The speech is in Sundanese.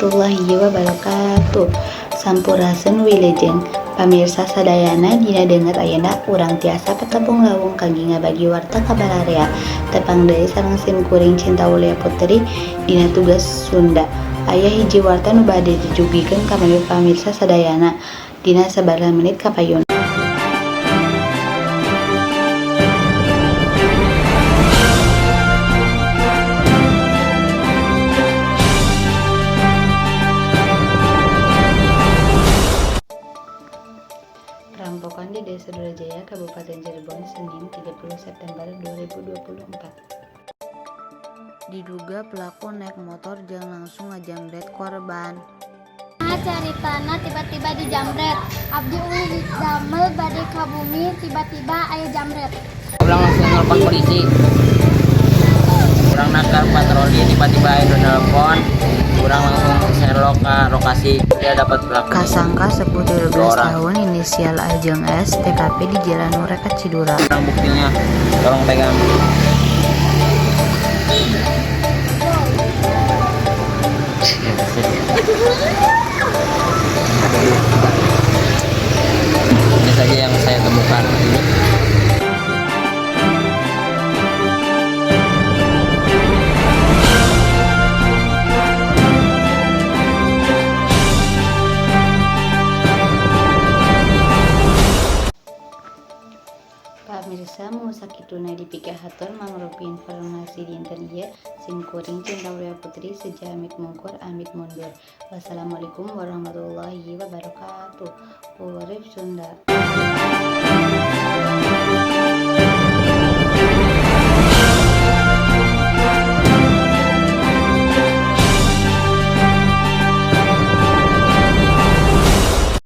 Warahmatullahi wabarakatuh. Sampurasun, wilujeng pamirsa sadayana. Dina danget ayeuna urang tiasa patepung lawung kangge ngabagi warta ka balarea. Tepang deui sareng sim kuring, Cinta Aulia Putri, dina tugas Sunda. Aya hiji warta nu bade dijugikeun ka pamirsa sadayana dina sabaraha menit kapayun. Perampokan di Desa Durajaya, Kabupaten Cirebon, Senin 30 September 2024. Diduga pelaku naik motor jeung langsung ngajambret korban. Nah, caritana tiba-tiba dijambret. Abdi ulin damel bade ka bumi, tiba-tiba aya jambret. Urang langsung nelpon polisi. Urang nakar patroli, tiba-tiba ada nelpon. Urang langsung share ke lokasi, dia dapat pelaku. Kasangka sepuh 13 Dua orang. Tahun inisial A jeung S TKP di Jalan Urekat, Cidurang. Barang buktinya, tolong pegang. Ini saja yang saya temukan ini. Pamirsa, mung sakituna dipikahatur mangrupi informasi dinten ieu. Sim kuring, Cinta Aulia Putri, seja amit mungkur, amit mundur. Wassalamualaikum warahmatullahi wabarakatuh. Urip Sunda.